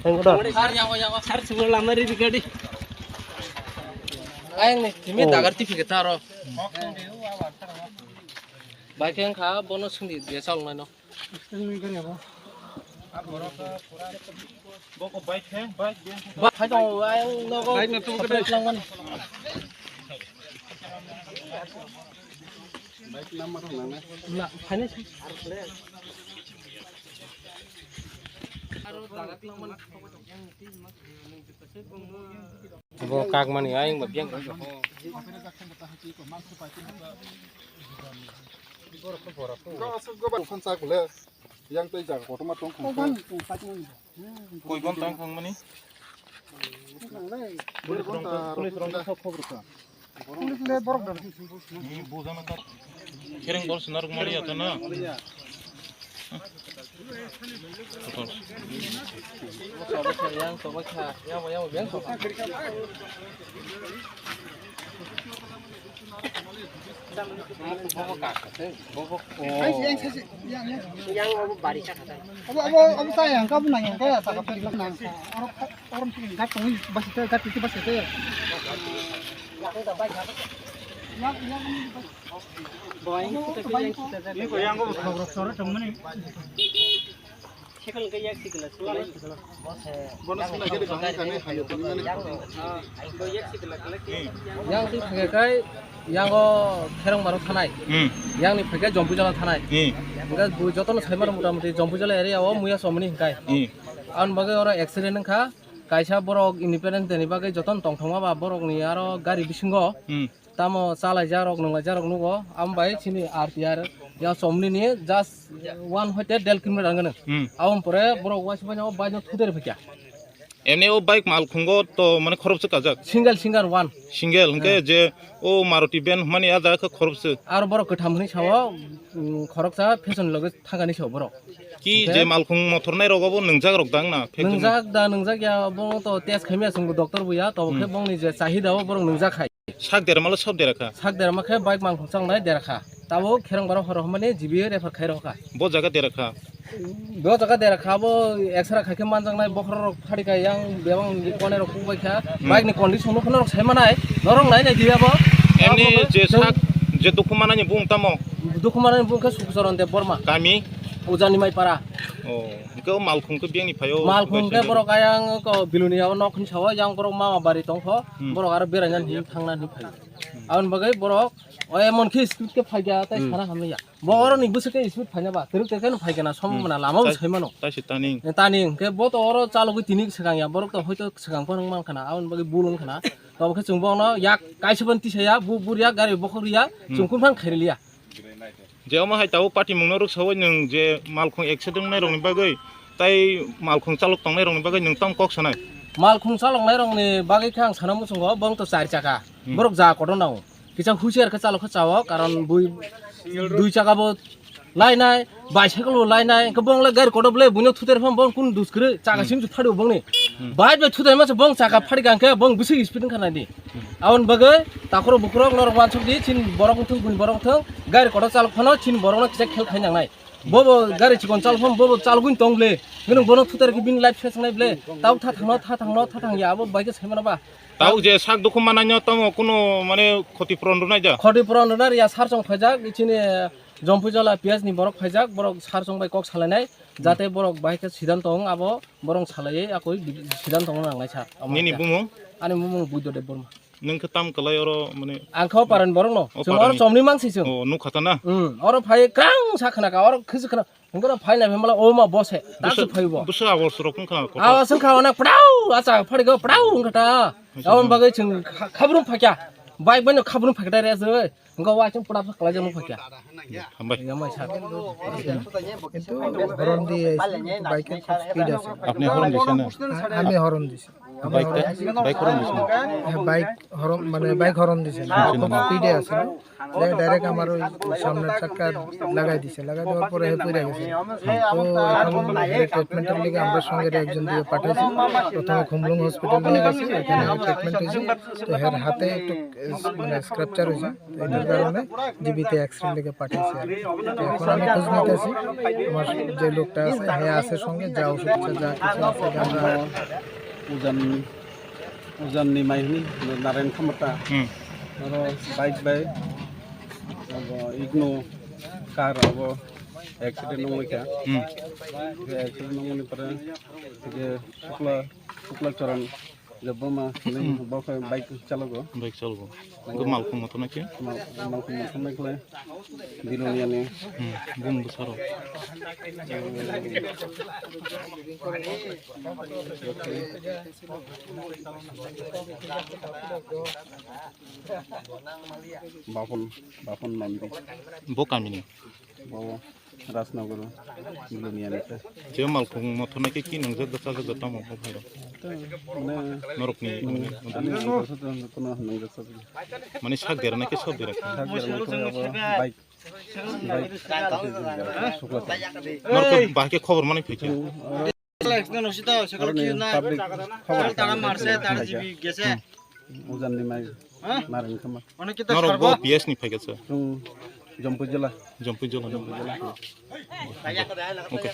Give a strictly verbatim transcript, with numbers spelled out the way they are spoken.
Sar yawa yawa sar sugo lama ri gadi. Ayang ni timi dagar tipi ke taro. Bai keng kha bono sungdi de sal nai no. Boko bike khe bike. Ba phai dong ayang nogo. Bike na tu ke langman. Bike number nang na. Na phai ni. Bo kak mani ayang ba biang. Yang tei jaga kotorma tong khong kha. Koi gon tong khong mani? Police rong ta, police rong ta khobor kha. Police le borok dana. Ni bujana ta. Khereng bol sinar mari ata na. Yang sobo kha, yang yang yang sobo. Yang abo bari sa kata. Abo abo abo sa yang ka bu nang yang ka ya sa ka pili nang sa. Oro oro gat tong basi te gat titi basi te. Yang yang Boy, yang kita yang kita. Ni ko yang ko. Soro tong mani. Yang twi phaikai, yang o Kherong Baro thanai. Hmm. Yang ni phaikai Jompuijala thanai. Hmm. Hingke bo jotono sai mano mota moti Jompuijala area o muya somni hingkai. Hmm. Aboni bagwi oro accident wngkha. Kaisa borok Independence Day ni bagwi jotono tongthokma ba borok ni aro gari bisingo. Hmm. Tamo chalaijak rok, nunglaijak rok nugo, amo bai chini R T R ya somni ni just one hoite del kilometer wngkha nw. Hmm. Aboni pore borok waisa bai no bike no thuder phikya. Emni o bike malkhungo to mane khoroksa kajak? Single, single one. Single, hwnkhe Hmm. je o Maruti van hwnmani a jaga khe khoroksa? Aro borok kwtham hwnwi sao, mm, khoroksa fashion loge thangani sao borok. Ki Hwnkhe je malkhung mothor nai rogo bo nwngjak rok dang na? Nwngjak da, nwngjak ya, bo to test khaimya chwngbo doctor bo ya, to khe Hmm. bongni je chahida o borok nwngjak khai. Sak derma lo sob dera kha? Sak derma khe bike malkhung chalnai dera kha. Tabuk Kherong Baro horo hwnmani G B refer khai rw kha. Bo jaga dera kha? Bo jaga dera kha, bo X-ray khai khe manjaknai, bokhorok phari kha, yang bebak ni kone rok kuk bai kha. Hmm. Bike ni condition no phano rok sai manai, norok nai nai diya bo. Emni Abo je chwng sak, je dukhu manani bung tamo? Dukhu manani bung khe Sukcharan Deb Borma. Kami? Ujani Maipara. Oh, hwnkhe o malkhung khe biyang ni phaio? Malkhung khe borok ayang ko Bilonia o nok hwnwi sao, yang borok mama bari tong kho, Hmm. borok aro beraina hwnwi thangna hwnwi phaio. Aboni bagwi borok o emon khe speed khe phaikha, tei Hmm. sana hamya. Bo oro ni bwswk khe speed phaina ba, twrwk twrwk khe no phaikha na, somo Hmm. mana lama bo Tai-, sai mano. Tai se tani. Tani hwnkhe bo to oro chalogwi tini swkang ya, borok to hoito swkang phano wng mankha na, aboni bagwi bul wngkha na. Tamo khe chwng bono yak kaisa phano tisaya, bu bur yak gari bokhok ya, Hmm. chwng kun phano khairiliya. Je omo hai tabuk party mungno rwksaui nwng je malkhung accident wngnai rokni bagwi tai malkhung chalok tongnai rokni bagwi nwng tamo kok sanai? Malkhung chaloknai rokni bagwi khe ang sana muchungo, bong to char chaka. Hmm. Borok ja kotor nango. Kisa husiar khe chalok khe chao, karon bui dui chaka bo lainai, bicycle bo lainai, hwnkhe bong le gari kotor bole buino thuter phano bong kun dus kwrwi, chaka Hmm. sim chu phadio bongni. Hmm. Bike bai thuter masa bong chaka phadi kangkhe bong bisi speed wngkha nai di. Aboni bagwi takhoro bukhurok norok wansuk di, chini borok wngthung, buini borok wngthung, gari kotor chalok phano chini borokno kisa khel khai nangnai. Bobo gari chikon chalok phano bobo chalogwini tong ble. Nwng bono thutar khe bini life se sangnai ble. Tau tha thangno, tha thangno, tha thangya, abo bai khe sai mano ba. Tau je sak dukhu mananyo tamo kuno mane khoti puron rwnai ja? Khoti puron rwna riya, sar chong phaijak, chini Jompuijala P S ni borok phaijak, borok sar chong bai kok salainai, jate borok bai khe sidanto wng abo. Borong salaiwi akoi sidanto wngna nangnai sir. Nini bumung? Ani bumung Buddha Deb Borma. Nwng khe tam kwlai oro mane? Ang khe o paran borok no. O chwng paran oro ni. Chomni mangsi chwng. O, nukha ta na? Hmm, oro phai krang sa khna ka, oro khisi khna. Hwnkhe oro phai nai mala o ma bose. Bwswk, ta phai bo. Bwswk abol surok wngkha na kotor. Awa sung kha ona pdau, acha phari go pdau wngkha ta. Acha. Aboni bagwi chwng kha-, khabrum phakya. Bike bai no khabrum phakya ta re joi. Hwnkhe o achung pura pura kalaijak nukha kya? Hambai. Yamai sa. Kintu horon di bike khe khub speed ase. Apni horon di sana? Ami horon di. Bike টা, bike হরন দিছিল। হ্যাঁ, bike হরন, মানে bike হরন দিছিল। খুব speed এ আছিল। যে direct আমার ওই সামনের চাক্কা লাগাই দিছে। লাগাই দেওয়ার পরে হে পড়ে গেছে। তো এখন হে treatment এর লিগে আমরা সঙ্গে একজন দিয়ে পাঠাইছি। প্রথমে খুমলুং hospital নিয়ে গেছি, ওখানে treatment হয়েছে। তো হের হাতে একটু, মানে scrapture হয়েছে। এটার কারণে জিবিতে এক্সরে লেগে পাঠিয়েছে আর কি। তো এখন আমি খোঁজ নিতেছি, আমার যে লোকটা আছে, হ্যাঁ, আছে সঙ্গে, যা ওষুধ আছে, যা কিছু আছে, এটা আমরা Ujan, ujan ni mai hini, Narayan Khamata. Hmm. Oro bike bai, abo Igno car abo accident wngwi kha. Hmm. Accident wngmani pore je Shukla, Shukla Charan. Jabba ma, neng bokhe bike chalogo. Bike chalogo. Go malkhung moto na khe? Mal-, malkhung moto na khe. Biloniya ni. Hmm, bung bwsaro. Bapon, Bapon Nandi. Bo kamini? Bo Rajnagar, Biloniya ni khe. Je malkhung moto na khe ki nang jak jak jak tamo bo phai. Mane norok ni, mane, ani ang kosa to kono nang jak jak. Mane sak dera na khe sab dera khe? Sak dera na khe abo bike, bike. Norok ba khe khobor mani phai khe? Aroni public khobor tara marse, tar jibi gese. Ujan ni mai maring khama. Norok bo P S ni phai khe? Chwng Jampui jila. Jampui jila. Jampui jila. Okay.